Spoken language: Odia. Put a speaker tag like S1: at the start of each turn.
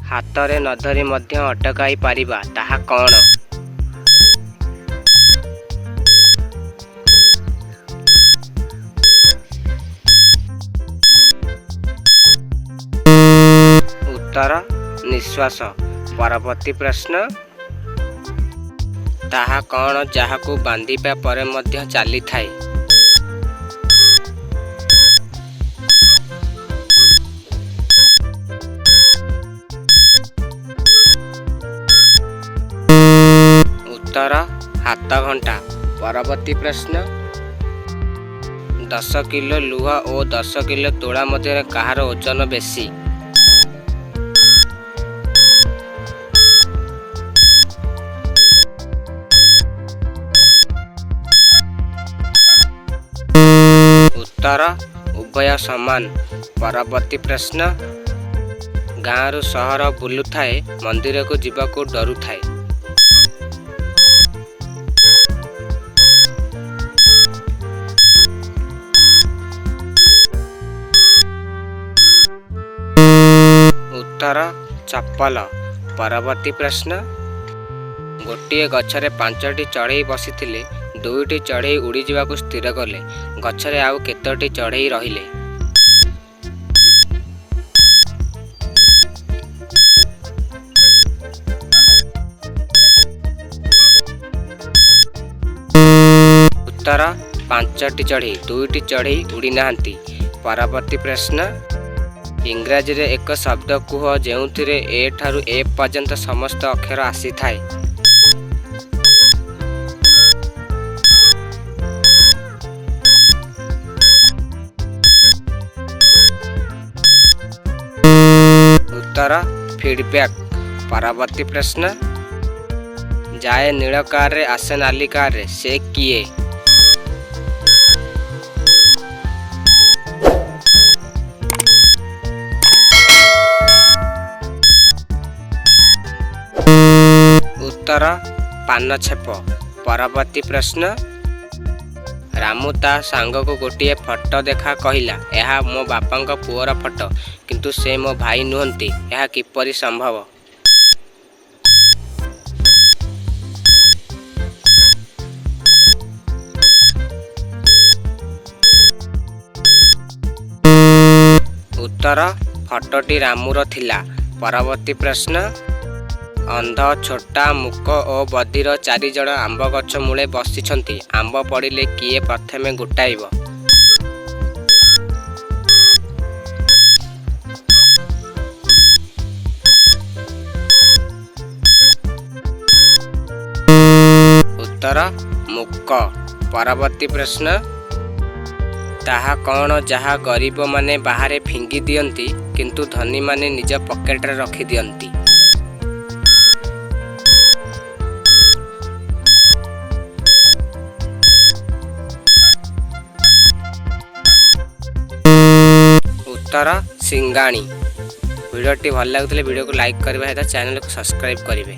S1: ହାତରେ ନ ଧରି ମଧ୍ୟ ଅଟକାଇ ପାରିବା, ତାହା କ'ଣ? ଉତ୍ତର ନିଶ୍ୱାସ। ପରବର୍ତ୍ତୀ ପ୍ରଶ୍ନ, ତାହା କ'ଣ ଯାହାକୁ ବାନ୍ଧିବା ପରେ ମଧ୍ୟ ଚାଲିଥାଏ? ଉତ୍ତର ହାତଘଣ୍ଟା। ପରବର୍ତ୍ତୀ ପ୍ରଶ୍ନ, 10 କିଲୋ ଲୁହା ଓ 10 କିଲୋ ତୁଳା ମଧ୍ୟରେ କାହାର ଓଜନ ବେଶୀ? ଉତ୍ତର ଉଭୟ ସମାନ। ପରବର୍ତ୍ତୀ ପ୍ରଶ୍ନ, ଗାଁରୁ ସହର ବୁଲୁଥାଏ, ମନ୍ଦିରକୁ ଯିବାକୁ ଡରୁଥାଏ। ଉତ୍ତର ଚପଲ। ପରବର୍ତ୍ତୀ ପ୍ରଶ୍ନ, ଗୋଟିଏ ଗଛରେ ପାଞ୍ଚଟି ଚଢ଼େଇ ବସିଥିଲେ। ଦୁଇଟି ଚଢ଼େଇ ଉଡ଼ିଯିବାକୁ ସ୍ଥିର କଲେ। ଗଛରେ ଆଉ କେତୋଟି ଚଢ଼େଇ ରହିଲେ? ଉତ୍ତର ପାଞ୍ଚଟି ଚଢ଼େଇ। ଦୁଇଟି ଚଢ଼େଇ ଉଡ଼ିନାହାନ୍ତି। ପରବର୍ତ୍ତୀ ପ୍ରଶ୍ନ, ଇଂରାଜୀରେ ଏକ ଶବ୍ଦ କୁହ, ଯେଉଁଥିରେ ଏ ଠାରୁ ଏଫ୍ ପର୍ଯ୍ୟନ୍ତ ସମସ୍ତ ଅକ୍ଷର ଆସିଥାଏ। ଉତ୍ତର ଫିଡ଼ବ୍ୟାକ୍। ପରବର୍ତ୍ତୀ ପ୍ରଶ୍ନ, ଯାଏ ନୀଳ କାରରେ, ଆସେ ନାଲି କାରରେ, ସେ କିଏ? ଉତ୍ତର ପାନଛେପ। ପରବର୍ତ୍ତୀ ପ୍ରଶ୍ନ, ରାମୁ ତା ସାଙ୍ଗକୁ ଗୋଟିଏ ଫଟୋ ଦେଖା କହିଲା, "ଏହା ମୋ ବାପାଙ୍କ ପୁଅର ଫଟୋ, କିନ୍ତୁ ସେ ମୋ ଭାଇ ନୁହନ୍ତି। ଏହା କିପରି ସମ୍ଭବ?" ଉତ୍ତର ଫଟୋଟି ରାମୁର ଥିଲା। ପରବର୍ତ୍ତୀ ପ୍ରଶ୍ନ, ଅନ୍ଧ, ଛୋଟା, ମୂକ ଓ ବଧିର ଚାରିଜଣ ଆମ୍ବ ଗଛ ମୂଳେ ବସିଛନ୍ତି। ଆମ୍ବ ପଡ଼ିଲେ କିଏ ପ୍ରଥମେ ଗୋଟାଇବ? ଉତ୍ତର ମୂକ। ପରବର୍ତ୍ତୀ ପ୍ରଶ୍ନ, ତାହା କ'ଣ ଯାହା ଗରିବମାନେ ବାହାରେ ଫିଙ୍ଗି ଦିଅନ୍ତି, କିନ୍ତୁ ଧନୀମାନେ ନିଜ ପକେଟରେ ରଖିଦିଅନ୍ତି? ଉତ୍ତର ସିଙ୍ଗାଣି। ଭିଡ଼ିଓଟି ଭଲ ଲାଗୁଥିଲେ ଭିଡ଼ିଓକୁ ଲାଇକ୍ କରିବା ସହିତ ଚ୍ୟାନେଲକୁ ସବସ୍କ୍ରାଇବ୍ କରିବେ।